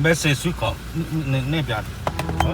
Message စုခီၣ်န့ၣ် န့ၣ်ပျး ထိၣ်လီ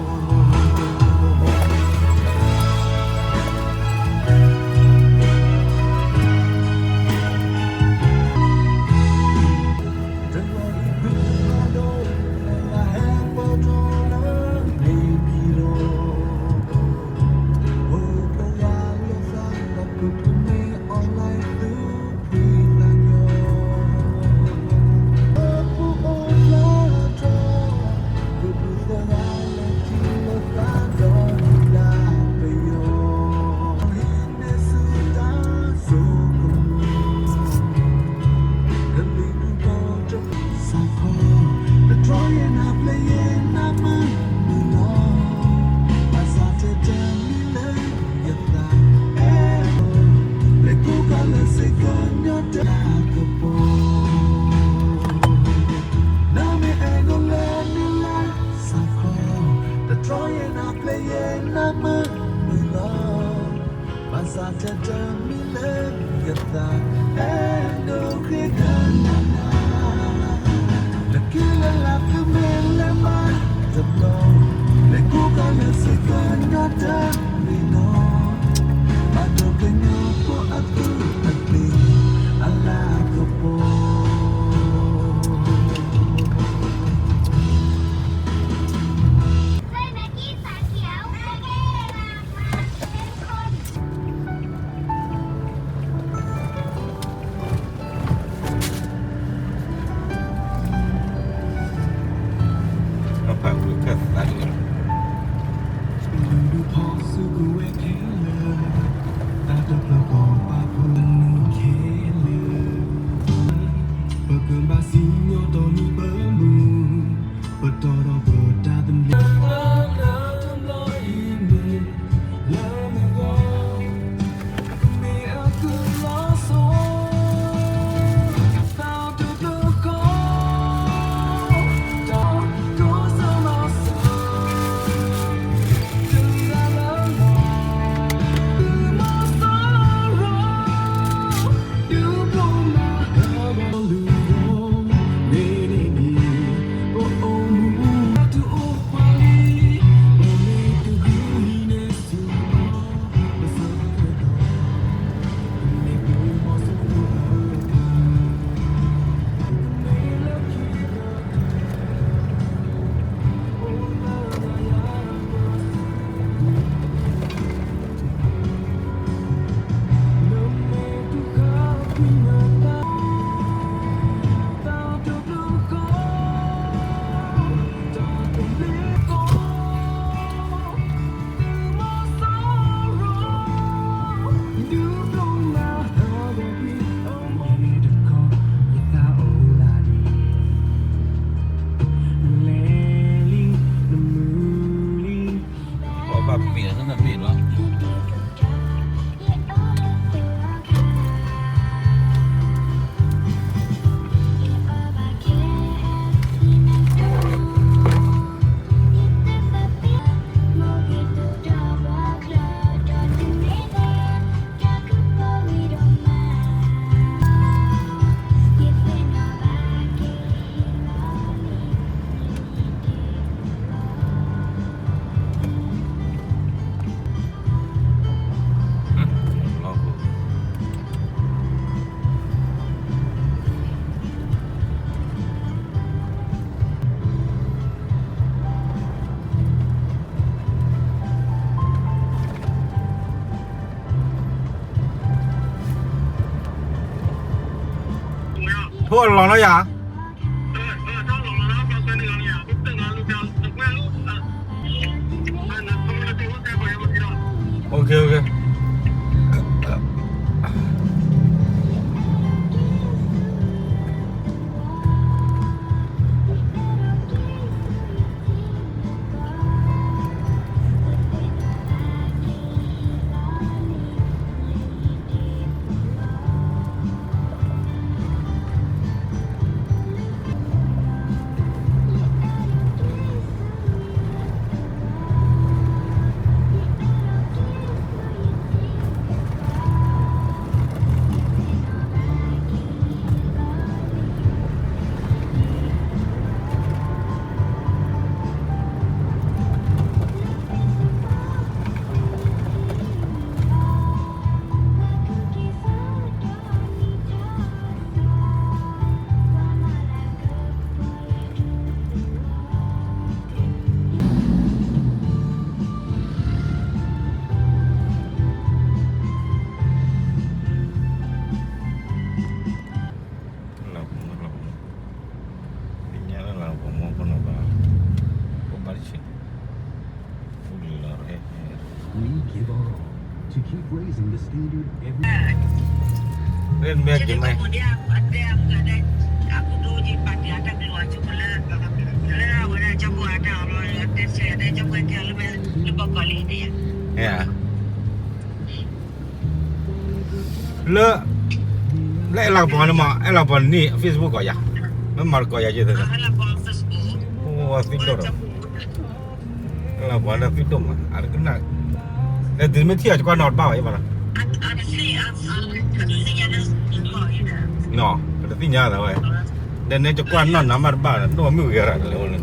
ၤလီၤယၤ OK OK မ့ၢ်က့ၤမ့ၢ် လၢ လၢအဲၣ်လၤကပီၤန့ၣ်မး အဲၣ်လၤကပီၤန့ၣ် Facebook ကိးယၤ, မ့ၢ်မၤတကိးယၤယဲၢ်သၢ, အိၣ်သံဒိၣ်ဒီး, အဲၣ်လၤကပီၤန့ၣ်သံဒိၣ်မး အတကနၣ်, လၢတုၤမ့ၢ်ထံၣ်အီၤကကွၢ်နီၣ်တဘၣ်ဘၣ်အံၤဘၣ်လီၤ, ပတသ့ၣ်ညါသးဝဲ, ဒီးနဲကကွၢ်နီၣ်နၤမးတဘၣ်ဒီး ဒိၣ်မုၢ်ဂဲၤရၤတလဲၤအိၣ်လၢန့ၣ်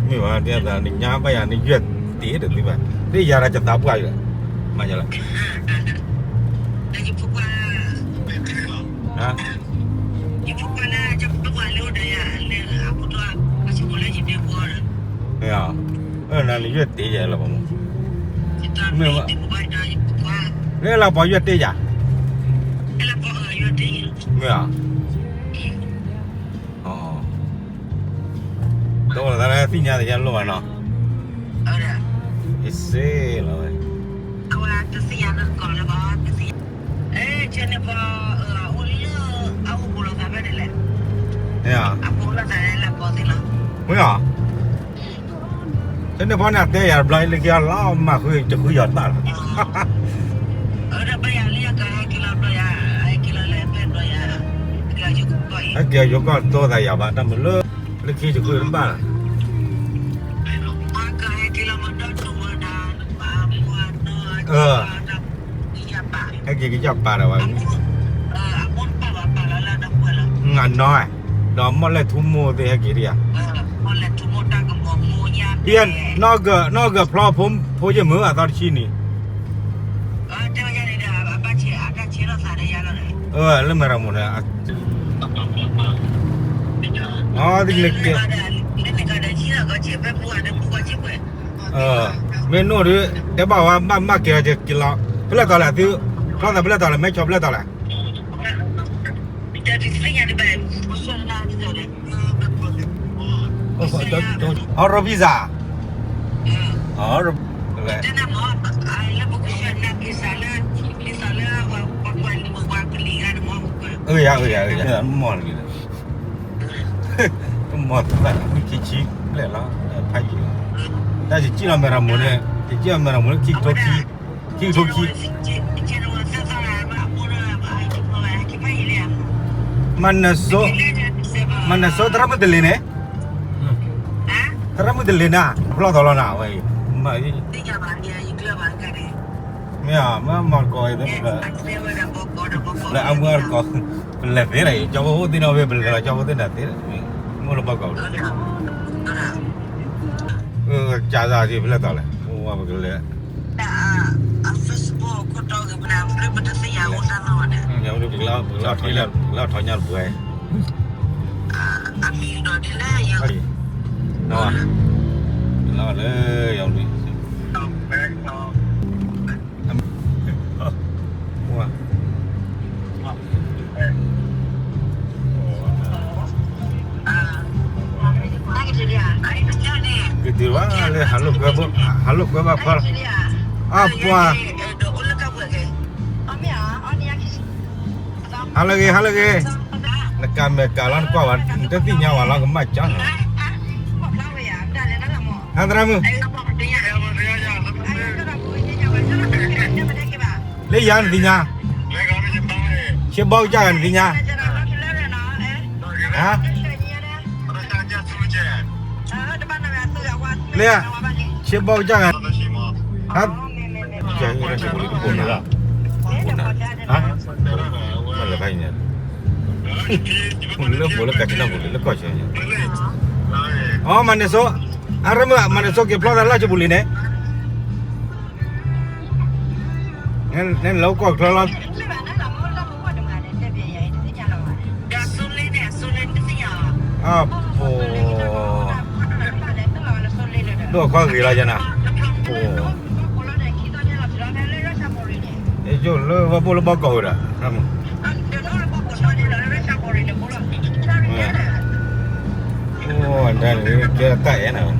မ့ၢ်ဘၣ် တဲသး နညါဘၣ်ယၤ နယွဲၢ်တ့ၢ်ဒီးသုဘၣ်, သ့ၣ်ယၤဒီးယသးပှၢ်ယၤ, မၤယၤလီၤ, နယွဲၢ်တ့ၢ်ယၤလီၤ, မ့ၢ်ဘၣ်, လၢလၤပီၤယွဲၢ်တ့ၢ်ယၤ, မ့ၢ်ဧါ တအိၣ်သးလၢသ့ၣ်ညါတယါလိၣ်ဘၣ်နီၤ, ယစ့လီၤဝဲ, မ့ၢ်ဧါ, တန့ၢ်ဖီန့ၣ် အတဲယၤတဘျီလၢခံလီၤ မၤဃုတဃုယီၤတၢ်လီၤ, ဟဲက့ၤယိၤကီၢ်တိသးယၤဘၣ် တၢ်မုာ်လၢ လၢခံတဃုတဘၣ်လီၤ ဟဲက့ၤကစၢ်ပာ်ဒီးဝဲ, အနီၢ်, ဒီးမီၢ်လဲၣ်ထူမိၢ်သ့ၣ်ဟဲက့ၤဒံးဧါ, နီၢ်ကၢၢ်ဖျီဖိယမုၢ်အသီတဆံန့ၣ်, လၢမဲာ်ရမိၢ်န့ၣ်, မ့ၢ်နိၣ်ဒီး တဲဘၣ်ဝဲ ဘၣ်မၤက့ၤလီၤက့ၤလီၤ, ဖဲလဲၣ်တီၤလဲၣ်သု, ဖျီသးဖဲလဲၣ်တီၤလဲၣ် မဲဆီဖဲလဲၣ်တီၤလဲၣ် အီၣ်ရီဘံစၢ်, အီၣ်ရီဘံ, အၢ ယၤ ယၤ မီၢ်သးမုၢ်ခံဆံဘျဲၣ်လီၤ, ဖးယံာ်လီၤ, တၢ်ယစံၣ်လီၤမဲာ်ရမိၢ်န့ၣ် ယစံၣ်လီၤမဲာ်ရမိၢ်လၢခံကထိခံ, ခံကထိခံ, မၤနၢၤစိ, မၤနၢၤစိ သရၣ်မုၣ်တလ့ၤန့ၣ်, သရၣ်မုၣ်တလ့ၤနၤ ဖျီသီလီၤနၤ ဝဲအံၤ, မ့ၢ်ဧါ မ့ၢ်မၤကိးအံၤ လၢအမုၢ်အတကိး, ပလဲၤသ့ဒီး ကၠီဖိအိၣ်သ့ၣ်နီၣ်ဖဲ ပလဲၤလီၤကၠီဖိအိၣ်သ့ၣ်နီၣ်ဖဲ ပလဲၤလီၤကၠီဖိသ့ၣ်နၤသ့, မ့ၢ်လၢဘၣ်ကိး, ကၠးစၢ်က့ၤဖဲလဲၣ်တီၤလဲၣ် ပကလဲၤ, ပကလဲၤထီၣ်ညါတပှဲၤ, လီၤလၢယၤ ကတုၤဘၣ်လၢ ဟးလိာ်ကွဲဘၣ်ဖီလီၤ, အပှၤ, ဟါလၢဂ့ၤ ဟါလၢဂ့ၤ, နကးမဲာ်ကးလီၤ နကွၢ်ဝဲ နတသ့ၣ်ညါဝဲလီၤ ကမၣ်ကၠီနီၤ, ဟါသရၣ်မုၣ် လၢယၤနသ့ၣ်ညါ, ဆ့ဘီကစၢ်ဂၤနသ့ၣ်ညါ, လၢ ဆ့ဘီကစၢ်ဂၤ, ဟါ, လၢကၠီၤလၢကၠီၤပူၤလံ လၢကီၢ်ဆၢညါ, အမၤနၢၤစိ, အရၢမုၢ် မၤနၢၤစိက့ၤဖျီသးလၢကၠီၤပူၤလံန့ၣ် နလၢကီၢ်ချၢလီၤ, အဖိ, ဒိၣ်အခီဂ့ၤလီၤယနၤ, ဖိ, ယိၣ်လၢဝဲဘိၣ်လၢဘီကီၢ်ဝဲဒီး, အိၣ်ဒၣ်န့ၣ် ကဲတၢ်အဲၣ်နၤဝဲ,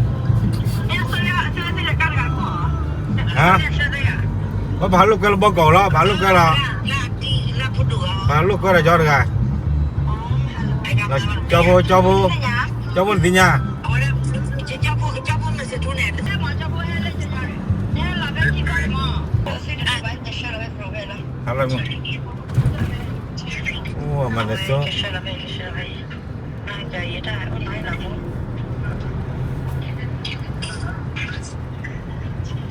မ့ၢ်, ဟါ, ပှၤပဟးလိာ်ကွဲလၢဘီကီးလီၤ, ပဟးလိာ်ကွဲလီၤ, ပဟးလိာ်ကွဲဒီးကၠီတဂၤ, ကၠီဖိ, ကၠီဖိ, ကၠီဖိနသ့ၣ်ညါ, အိၣ်မၤနၢၤစိ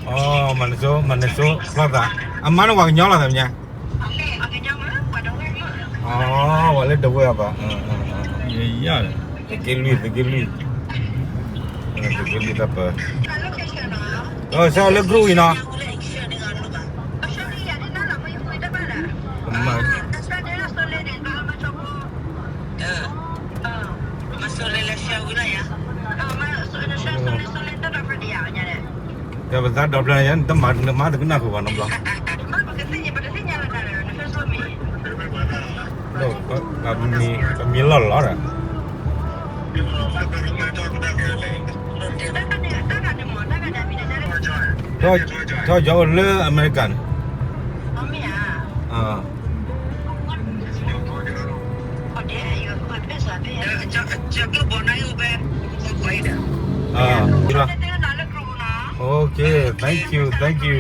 မၤနၢၤစိ မၤနၢၤစိ ဖျီသး, အမါန့ၣ်ပှၤကညီလီၤသးမညါ, အဝဲလၢဒဝဲၢ်အပၢ်, ယယၢ်, သုးက့လွံၢ်, သုးက့လွံၢ်, သုးက့လွံၢ်တၢ်ပၢ, ဆၢလၢ group အံၤနီၤ, မၤ ဒီးပသးဒီဖျၢၣ်ညါ နတမၤနမါတကနၣ်ဃုာ်ဘၣ်နီတဘျီ, ပမံၤလီၢ်လီၤဒီး, ထီၣ်ကၠီအိၣ်လၢအမဲရကၤန့ၣ်, Okay, thank you, thank you.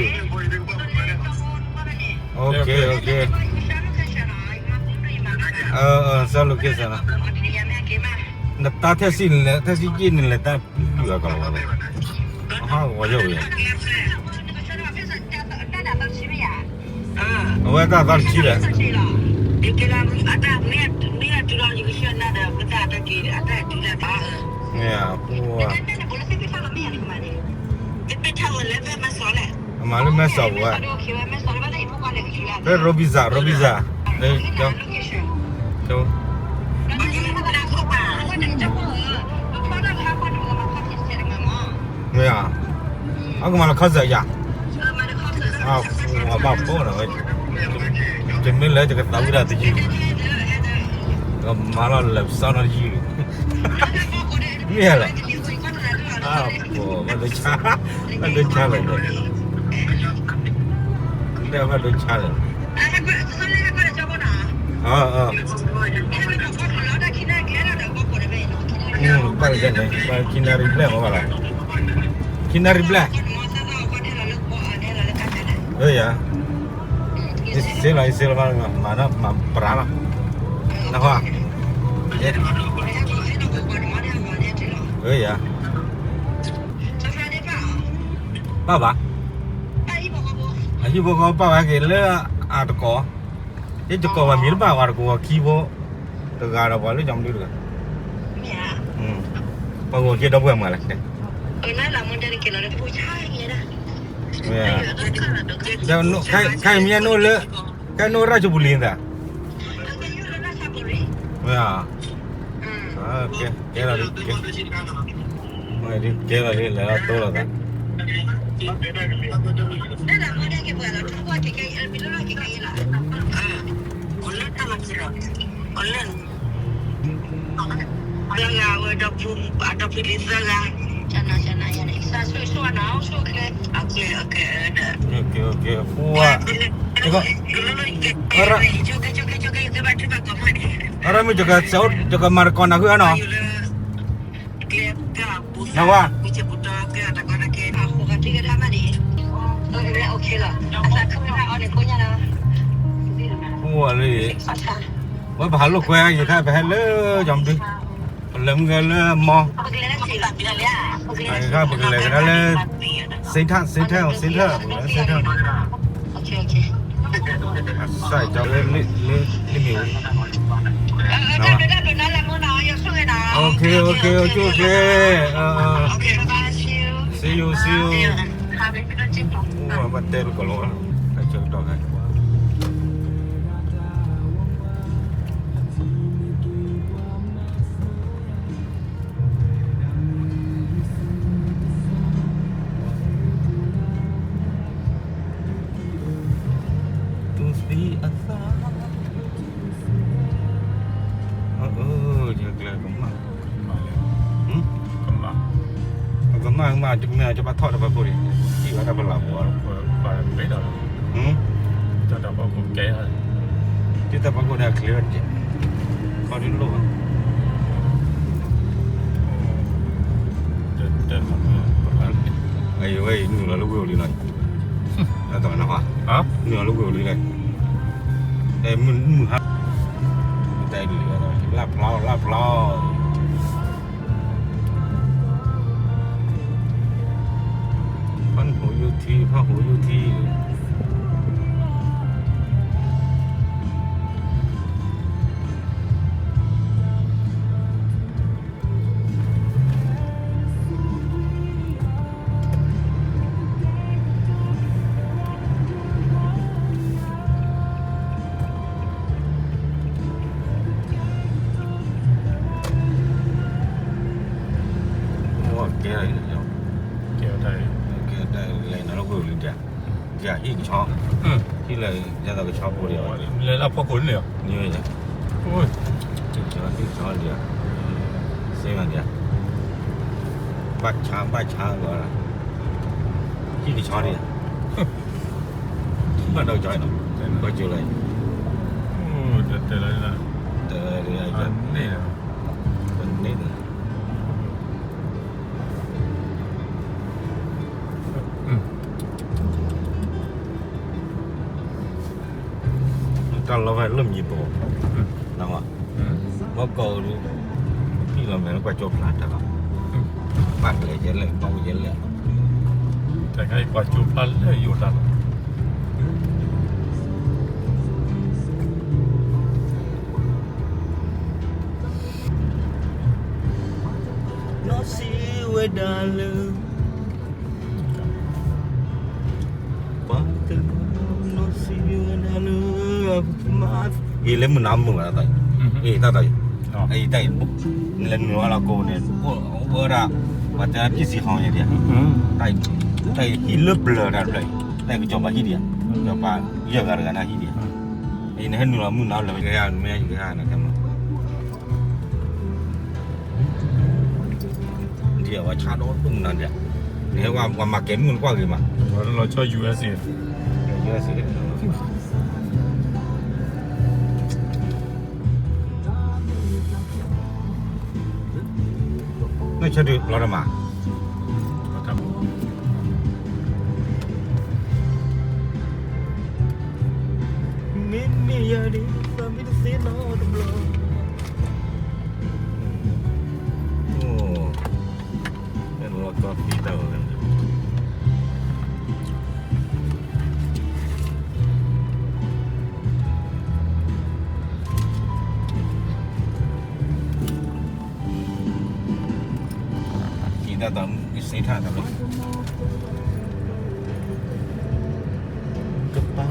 Okay, okay. ဆၢ location နီၤ, နတၢ်ထဲစံးန့ၣ်လဲၣ်, ထဲစံးက့ၢ်န့ၣ်လဲၣ်, တၢ်လွံၢ်အကလီၤ, ဟးဂီၤယိၣ်ဝဲ, အဝဲတၢ်သီတဆံဒီး, အမၤလၢမဲစီၣ်ပူၤဝဲ, ဖဲ Robinson, Robinson, မ့ၢ်ဧါ, အကမၤလၢ concert ယၤ, အဘၣ်ဖိနီၤဝဲ, တမ့ၢ်လၢတကသးဝံၣ်ဒၣ်တယုၢ်, ကမၤလီၤလၢပစီနီတယုၢ်, မ့ၢ်ဧါလဲၣ်, ဘၣ်ဒိဆါ, ဘၣ်ဒိဆါလီၤ, ဘၣ်ဒိဆါလီၤ, ဘၣ်လၢန့ၣ်, ဘၣ်ခံနၣ်ရံၣ်ဘျဲၣ်မ့ၢ်ဘၣ်လီၤ, ခံနၣ်ရံၣ်ဘျဲၣ်, ယၤ, ယစ့လီၤ, ယစ့လီၤ, မၤ, မၤပြးလီၤ, နဟီ, ယၤ, ဘၣ်ဘၣ်, အဟံၣ်ဖိဃီဖိပာ်ဝဲက့ၤလၢအတကိး, ယတကိးဘၣ်မ့ၢ်တဘၣ်ဝဲတကိးခံဖိ, တဂၤဒီးပှၤလၢကၠီမနုၤတဂၤ, ပှၤဂီၤက့ၤဒီပုၢ်ဝဲၢ်မးလဲၣ်, ခဲအံၤမ့ၢ်နအိၣ်လၢ, ခဲအံၤနအိၣ်ရၢၣ်စပူၤလံသး, မ့ၢ်ဧါ, ကဲလီၤ, ကဲလီၤ, လဲၤလီၤတိၢ်လီၤသး, သၢဂၤဝဲဒီး, ဒီးဖုလံသၢဂၤ, အရၢၢ်မုၢ် ယကမၤတကိးနၤဃုအနီၤ, နဝါ, လၢ, ဝဲပဟးလိာ်ကွဲယခါ ပဟဲလၢ, ပလဲၤမုၢ်ဂဲၤလၢမီ, ယခါပကလဲၤကဒါလၢ, စ့ထၢၣ်, စ့ထၢၣ်, စ့ထၢၣ်, ပကလဲၤစ့ထၢၣ်, အစၢ်ကၠီလၢ, လၢမ့ၢ်ဝဲ, okay, okay, okay, okay, see you, see you, ဘၣ်တဲလၢကီးလီၤ, ကၠီကတီၢ်ခါ တူၢ်သံအသး, အၢ, ယကျဲကမၣ်, ကမၣ်မး တမ့ၢ်ကဘၣ်ထီၣ်တၢ်ဖီခိၣ်န့ၣ်, စံၣ်ဝဲတၢ်ပလီၢ်ပူၤလီၤ, ဟ, တၢ်ဖီခိၣ်ကဲ, တၢ်ဖီခိၣ်ဒၣ်ချ့ဝဲတကဲ, ခီဒ်လိၣ်ဘၣ်, အံၤဝဲအံၤ နုာ်လီၤလၢဝ့ၢ်ဧိၤလံနီၤ, တၢ်တနၤ, နုာ်လီၤလၢဝ့ၢ်ဧိၤလံလဲၣ်, မုၢ်ဟါ, တၢ်လၢ, လၢဖျီ လၢဖျီ ဖၣ်ဟူးယူထံ ဖၣ်ဟူးယူထံ, ကဲ, ကဲ, လဲၤနၤလၢဝ့ၢ်ဧိၤလံဒၣ်, ဒၣ်ဟံၣ်ကဆီ, ဟံၣ်လၢယဲသိးကဆီဖိဒံး, လဲၤလၢဖီခိၣ်န့ၣ်, န့ၣ်, ဟံၣ်ကဆီဒံး, စ့မးဒံး, ဘၣ်ဆါ ဘၣ်ဆါကီး, ဟံၣ်ကဆီဒံး, ဘၣ်ဒီးကဆီနီၤ, ဘၣ်ကၠိလၢ, တၢ်လၢ, တၢ်လၢ, န့ၣ်, တၢ်လီၤဝဲလၢမံၤဘိ, ဘၣ်ကီး, ဟံၣ်လီၤမဲာ်လၢကွၢ်ကၠိဖျါတၢ်လီၤ, ဘၣ်ကလဲၤယဲလဲၣ် ဘၣ်အိၣ်ယဲလဲၣ်, တၢ်ခါအံၤကွၢ်ကၠိဖျါလၢယိာ်တၢ်လီၤ. နီၢ်စံးဝဲဒၣ်လၢ, ပှၤတနီၤနီၤစံးဝဲဒၣ်လၢ, မါ, အံၤလၢမုၢ်နၤမုာ်ဘၣ်တၢ်အံၤ, အံၤတၢ်အံၤ, အံၤတၢ်အံၤ, နလဲၤနုာ်လီၤလၢကိးန့ၣ်, အိၣ်ဝဲဒၣ်, ပှၤတဲပစံးဟီညါဒံး, တၢ်အံၤဟံၣ်လၢပျၢၤတၢ်တဖျၢၣ်အံၤ, တၢ်အံၤကစီၤပၤဟံၣ်ဒံး, ကစီၤပၤယဲၢ်ဂၤတဂၤန့ၣ်ဟံၣ်ဒံး, အံၤနဟဲနုာ်လီၤမုၢ်နၤလၢကဟဲနမ့ၢ်ယကဟဲနကဲမး ဒ်အဝဲဆါဒီးဒိၣ်မနုၤဒံး, နဟဲဝဲမၤကဲမုၢ်နကွၢ်ဂ့ၤမး, လီၤဆီ ယူအက်စ် ယူအက်စ် နဆၢဒုးလီၤတမး, မ့မ့ၢ်ယၤဒ် သးမ့ၢ်တသ့နီတဘျီ, အိၣ်, အဲၣ်ဒိးလီၤကီသံတၢ်ဝဲ ကံတၢ်တၢ်မုၢ်ကစ့ထၣ်တၢ်လီၤ, ကပၤ,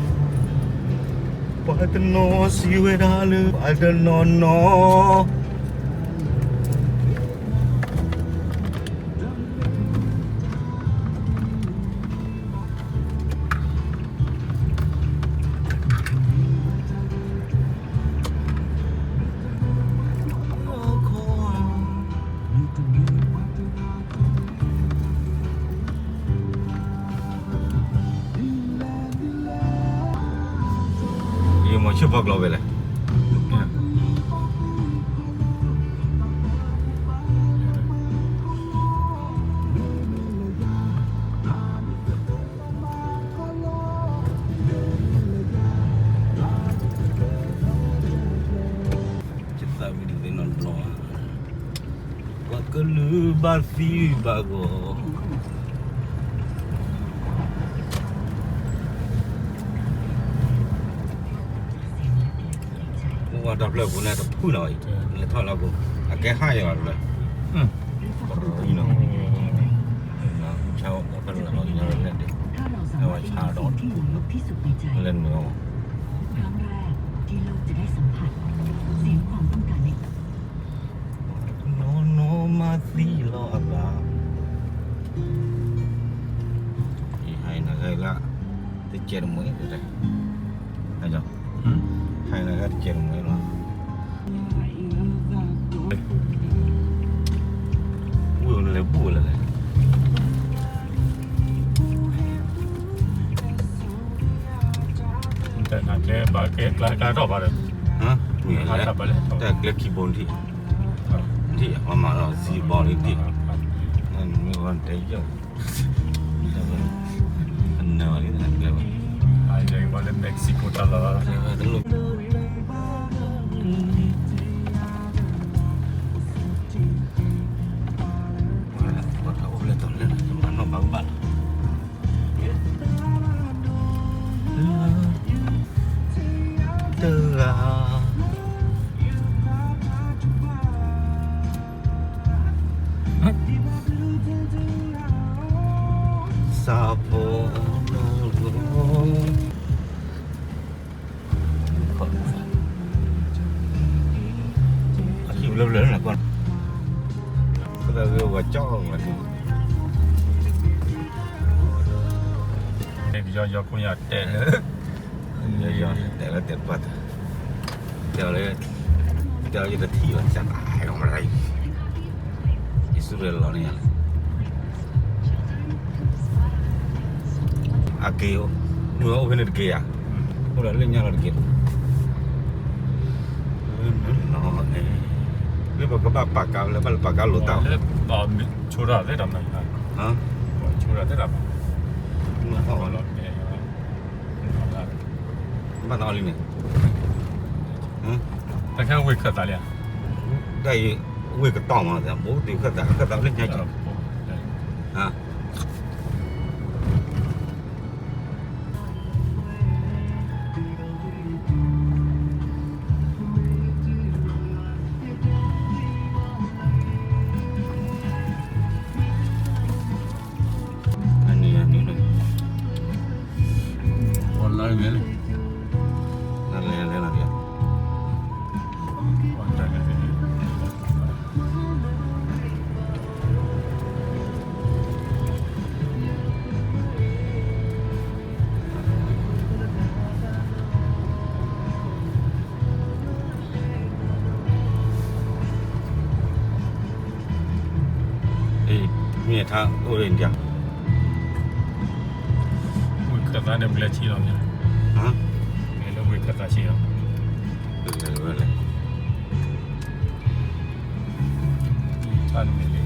ပှၤတနီၤစံးဝဲဒၣ်လၢ ပှၤတနီၤနီၤ ယမၤဆူၣ်ဖီကျိၤဝဲလဲၣ်. ယသးဝံၣ်တသ့နီတဘျီ, ပှၤကလုာ်ဘၣ်သံဘၣ်ဂီၤ, ပဝဲတၢ်ဖျၢၣ်ပူၤန့ၣ်တဖုလီၤအံၤ, လဲၤထီၣ်လၢပူၤ, အကဲဟးယၤလီၤတဖျၢၣ်, အံၤနီၤ, ဆါဝဲဖဲလၢလီၤကညီလၢလဲၣ်ဒံး, အဝဲဆါဒီး, လဲၤနုာ်လီၤ, နီၢ်နီၢ်မၤသံလီၤအသး, အံၤဟဲနၤဂ့ၤလၢ, တကဲတမှဲ, ဟဲနၤဂ့ၤတကဲတမှဲလီၤ, ဝံၤလဲၤဘူၣ်လၢလဲၣ်, နကျဲဘၣ်ကဲကျါကျါထီၣ်ဘၣ်ဒီး, မ့ၢ်လဲၣ်, တၢ်ကျဲခံဘိနထံၣ်, နထံၣ်အမၤလီၤစံဘီလံနထံၣ်, နမ့ၢ်ဝဲတဲယီၣ်, နလီၤလံနကျဲဘၣ်, လၢ Mexico တၢ်လီၢ်လီၤ, တလိၣ် ပှၤထီၣ်အိၣ်ဖျဲၣ်တီၤလၢ မၤနီၣ်ဘၣ်ကဘၣ်လီၤ, တဂၤ စးဖိ အဟံၣ်လၢလၢလၢကီၢ်, ကသးဂ့ၤဝဲကၠီဝဲ, ကယီယီခိၣ်ညါတဲလၢ, ယီယီတဲလၢတဲပှၢ်တၢ်, တဲလၢ, တဲလၢယတထံၣ်ဘၣ် စးတၢ်အံၤမရၤအံၤ, ယစုရဲလီၤန့ၣ်ယါ အက့ၤ, မုၢ်အိၣ်ဖဲန့ၣ်တက့ၢ်ဧါ, အိၣ်ဒီးလၢညါလီၤတက့ၢ်, လၢပကဘၣ်ပာ်ကါလၢဘၣ်လၢပာ်ကါလိာ်တၢ်, ဆိဒၣ်သ့ၣ်တၢ်မး, ဆိဒၣ်သ့ၣ်တၢ်မး, ဘၣ်သးအီၤလံန့ၣ်, တၢ်ခဲဝ့ၢ်ခၢၣ်သးလံဧါ, တၢ်အံၤ, ဝ့ၢ်ကတီၢ်မး မ့ၢ်အိၣ်တုၤခၢၣ်သး ခၢၣ်သးလၢညါက့ၤ အန့ၣ်အန့ၣ်လီၤ, ပှၤလၢမ့ၢ်လီၤ, နလဲၤလဲၤလီၤ, မ့ၢ်ထါအိၣ်ရ့ၣ်ဒၣ်, ဝ့ၢ်ခၢၣ်သးန့ၣ် ပလဲၤဆံးလီၤန့ၣ်, မ့ၢ်လၢဝ့ၢ်ခၢၣ်သးဆံးလီၤ, လဲၤဝဲလဲၣ်,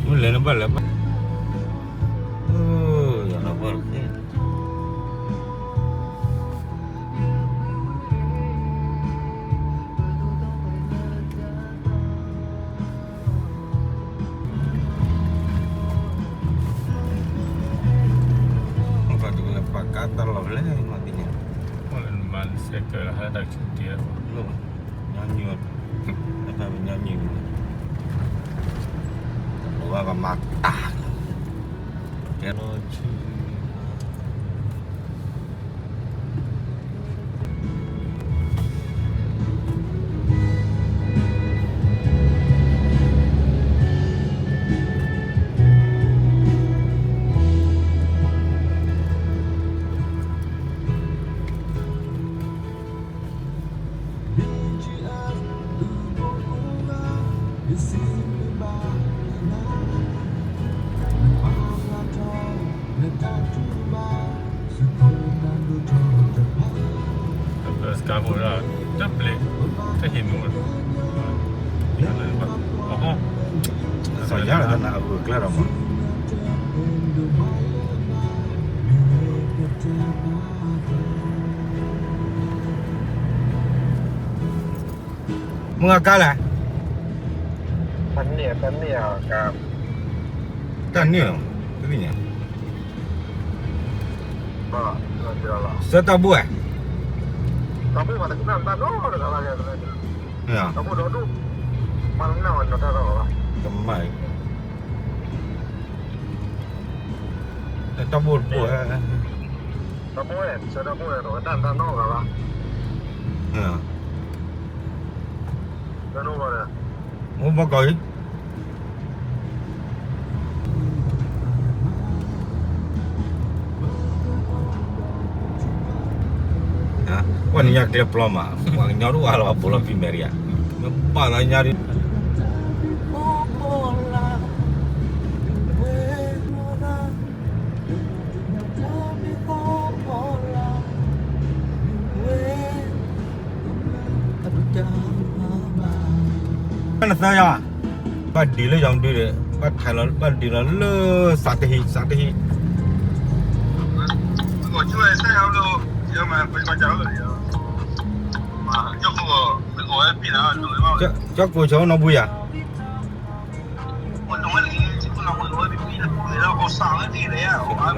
မ့ၢ်လဲၤနဘၣ်လဲၤဘၣ်, ယၤလီၤဘၣ်လီၤ, ပှၤတကလၢပှၤကါတၢ်လီၢ်ဖဲလဲၣ်မးသ့ၣ်ညါ, မၤစဲးကၢးလီၤဟဲတၢ်ဆူၣ်တ့ၢ်, ညီနုၢ်, တၢ်ပညီနုၢ်, တလိၣ်ဘၣ်ပမၤတၢ်, ကဲလီၤဆူ စကါဖိဒၣ် တၢ်ဘျဲး တၢ်ဟ့ၣ်မူ, စီၤယါလၢတၢ်နၢ်အဂုာ်ကျဲဒီးမး မုၢ်ဂၤကါလဲၣ်, တၢ်န့ၣ်လီၤ, တသ့ၣ်ညါ, ဆၢတၢ်ဘူၣ်ဝဲ, ကမၣ်, တၢ်ဘူၣ်တဘူၣ်ဝဲ, မ့ၢ်ဘၣ်ကီးအံၤ ပှၤနံၤညါကျဲပျီမး ပှၤကညီတအိၣ်အါလၢၤဘၣ် ဘူးလီၤဖံးမဲာ်တယၤ မ့ၢ်ဘၣ်လီၤညါဒ် ဝဲ နသၢယၤ, ဘၣ်ဒံးလၢယီၤဒုဒီး ဘၣ်ထးလီၤ ဘၣ်ဒံးလီၤလၢ စးတဟံး စးတဟံး, ကၠီကိးဆၢနီၢ်ဘုယၤ, ဂီၤညါ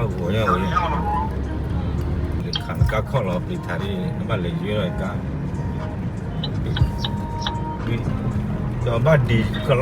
ဝဲ, လၢခးနကါခီၣ်လီၤပျံၤထးဒ် နဘၣ်လဲၤယွၤလီၤကါ, ဒီးဘၣ်ဒံးက